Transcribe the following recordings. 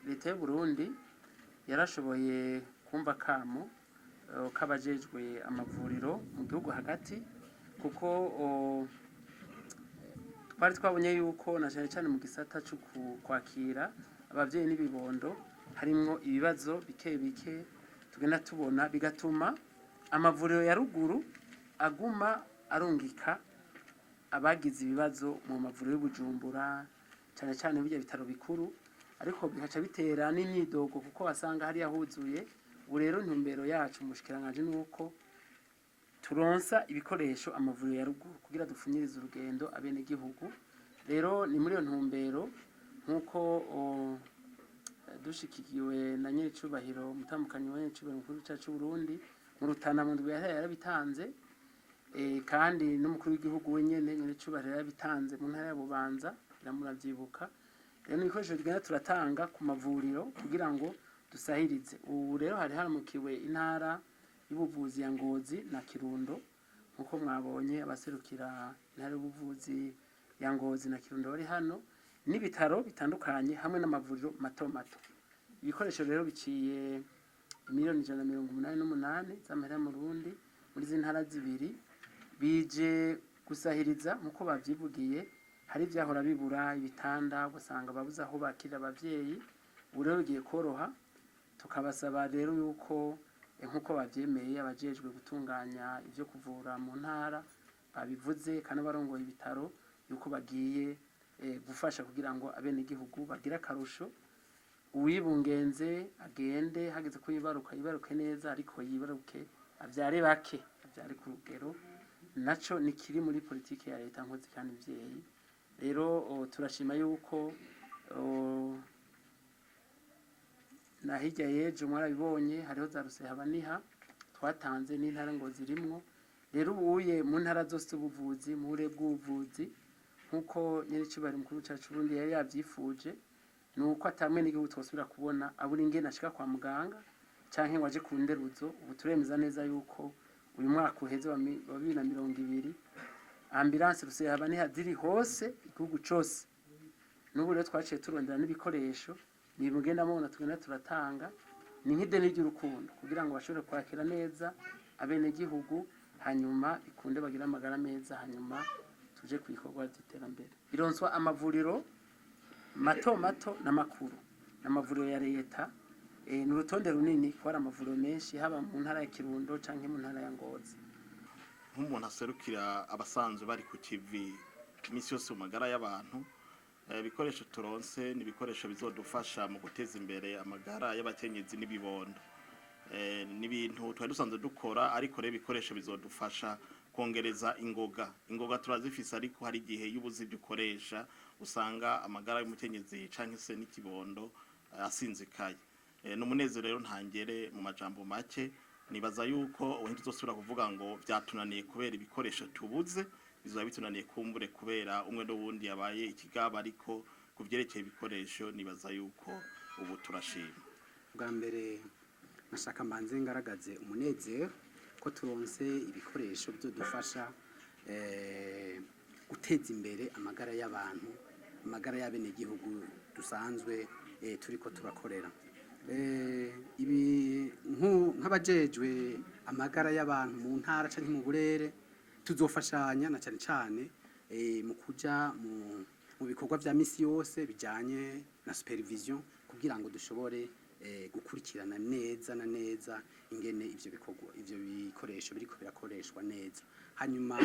Leta y'u Burundi yarashoboye kumva kamo k'abajejwe amavuriro mu gihugu hagati, kuko twari twabonye yuko na cyane cyane mu gisata cyo kwakira abavyeyi n'ibibondo harimwo ibibazo bike bike tugenda tubona, bigatuma amavuriro ya ruguru aguma arungika abagize ibibazo mu mavuriro y'Ubujumbura, cyane cyane bijya bitaro bikuru, ariko bigaca bitera n'imyidogo kuko wasanga hariya huzuye. Ubu rero intumbero yacu mu bushikiranganji ni uko turonsa ibikoresho amavuriro ya ruguru kugira dupfunyirize urugendo abenegihugu. Rero ni muri iyo ntumbero, nk'uko dushikikiwe na nyiricubahiro umutambukanyi wa nyiricubahiro mukuru w'igihugu cyacu Burundi mu Rutana mu ndwi yahera yarabitanze, kandi n'umukuru w'igihugu wenyene nyiricubahiro yarabitanze mu ntara ya Bubanza, muravyibuka. Rero n'ibikoresho tugenda turatanga ku mavuriro kugira ngo dusahirize. Ubu rero hari haramukiwe intara y'ubuvuzi ya Ngozi na Kirundo, nkuko mwabonye abaserukira intara y'ubuvuzi ya Ngozi na Kirundo bari hano, n'ibitaro bitandukanye hamwe n'amavuriro mato mato. Ibikoresho rero biciye 188 miliyoni z'amahera mu Burundi muri izi ntara zibiri, bije gusahiriza nkuko bavyivugiye. Hari ivyahora bibura, ibitanda, ugasanga babuze aho bakirira abavyeyi. Ubu rero bigiye koroha. Tukabasaba rero yuko nkuko bavyemeye, abajejwe gutunganya ivyo kuvura mu ntara babivuze kandi barongoye ibitaro, yuko bagiye gufasha kugira ngo abenegihugu bagire akarusho, uwibungenze agende hageze ko yibaruka yibaruke neza, ariko yibaruke avyare bake, avyare ku rugero. Naco ni kiri muri politike ya leta nkozi kandi mvyeyi. Rero turashima yuko na hirya y'ejo mwarabibonye hariho za rusehabaniha twatanze n'intara ngo zirimwo. Rero ubuye mu ntara zose ubuvuzi mu bure bw'ubuvuzi, nk'uko nyiricubahiro mukuru cacu Burundi yari yavyifuje, ni uko atamwe n'igihugu twosubira kubona abura ingene ashika kwa muganga canke ngo aje ku nderuzo. Ubu turemeza neza yuko uyu mwaka uheze wa 2020 ambulance rusehabaniha ziri hose igihugu cose. N'ubu rero twaciye turondera n'ibikoresho nibugenda mubona tugenda turatanga, ni nk'ideni ry'urukundo kugira ngo bashobore kwakira neza abenegihugu, hanyuma bikunde bagire amagara meza, hanyuma tuje ku bikorwa by'iterambere. Ironswa amavuriro mato mato n'amakuru n'amavuriro ya leta. Ni urutonde runini kuko hari amavuriro menshi, haba mu ntara ya Kirundo canke mu ntara ya Ngozi. Nk'umuntu aserukira abasanzwe bari ku kivi iminsi yose mu magara y'abantu, ibikoresho turonse ni ibikoresho bizodufasha mu guteza imbere amagara y'abakenyezi n'ibibondo. Ni ibintu twari dusanzwe dukora, ariko rero ibikoresho bizodufasha kongereza ingoga. Ingoga turazifise, ariko hari igihe iyo ubuze ibyo ukoresha usanga amagara y'umukenyezi canke se n'ikibondo asinzikaye. Ni umunezero rero ntangere. Mu majambo make, nibaza yuko ubu ntituzosubira kuvuga ngo vyatunaniye kubera ibikoresho tubuze. Bizoba bitunaniye kumbure kubera umwe n'uwundi yabaye ikigaba, ariko ku vyerekeye ibikoresho nibaza yuko ubu turashima. Bwa mbere nashaka mbanze ngaragaze umunezero ko turonse ibikoresho bizodufasha guteza imbere amagara y'abantu, amagara y'abenegihugu dusanzwe turiko turakorera. Ibi nk'abajejwe amagara y'abantu mu ntara canke mu burere, tuzofashanya na cane cane mu kuja mu bikorwa vya misi yose bijanye na supervision, kugira ngo dushobore gukurikirana neza na neza ingene ivyo bikorwa, ivyo bikoresho biriko birakoreshwa neza. Hanyuma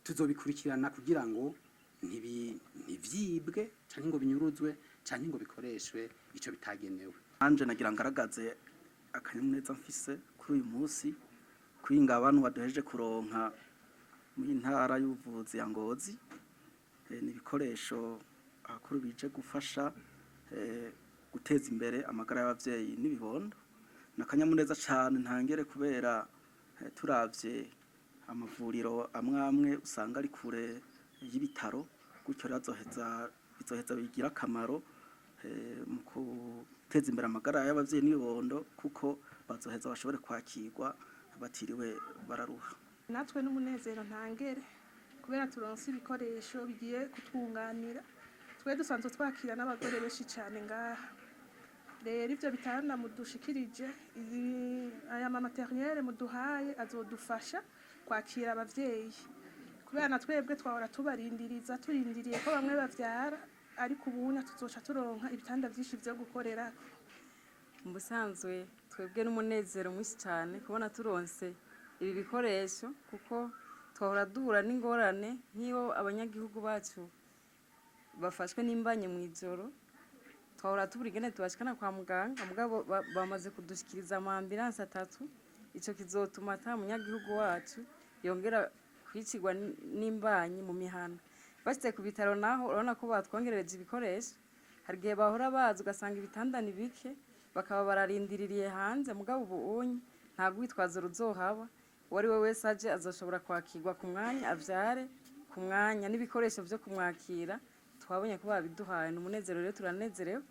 tuzobikurikirana kugira ngo ntivyibwe canke ngo binyuruzwe canke ngo bikoreshwe ico bitagenewe. Anje nagira ngaragaze akanyamuneza mfise kuri uyu munsi kuri ingabano baduheje kuronka mu ntara y'ubuvuzi ya Ngozi. Ni ibikoresho ahakuru bije gufasha guteza imbere amagara y'abavyeyi n'ibibondo. Ni akanyamuneza cane ntangere, kubera turavye amavuriro amwe amwe usanga ari kure y'ibitaro, gutyo rero bizoheza bigira akamaro mu guteza imbere amagara y'abavyeyi n'ibibondo, kuko bazoheza bashobore kwakirwa batiriwe bararuha. Natwe n'umunezero ntangere kubera turonse ibikoresho bigiye kutwunganira. Twe dusanzwe twakira n'abagore benshi cyane ngaha. Rero ivyo bitanda mudushikirije, aya ma matériel muduhaye azodufasha kwakira abavyeyi, kubera na twebwe twahora tubarindiriza, turindiriye ko bamwe bavyara, ariko ubunya tuzoca turonka ibitanda vyinshi vyo gukorerako. Mu busanzwe twebwe n'umunezero mwinshi cyane kubona turonse ibi bikoresho, kuko twahora duhura n'ingorane nk'iyo abanyagihugu bacu bafashwe n'imbanyi mu ijoro, twahora tubura ingene tubashikana kwa muganga. Mugabo bamaze kudushikiriza ama ambulance atatu. Ico kizotuma ata munyagihugu wacu yongera kwicirwa n'imbanyi mu mihana. Bashitse ku bitaro naho, urabona ko batwongerereje ibikoresho. Hari igihe bahora baza ugasanga ibitanda ni bike, bakaba bararindiririye hanze. Mugabo ubu unye nta rwitwazo ruzohaba, uwo ari we wese aje azoshobora kwakirwa ku mwanya, avyare ku mwanya, n'ibikoresho vyo kumwakira twabonye ko babiduhaye. Ni umunezero rero, turanezerewe.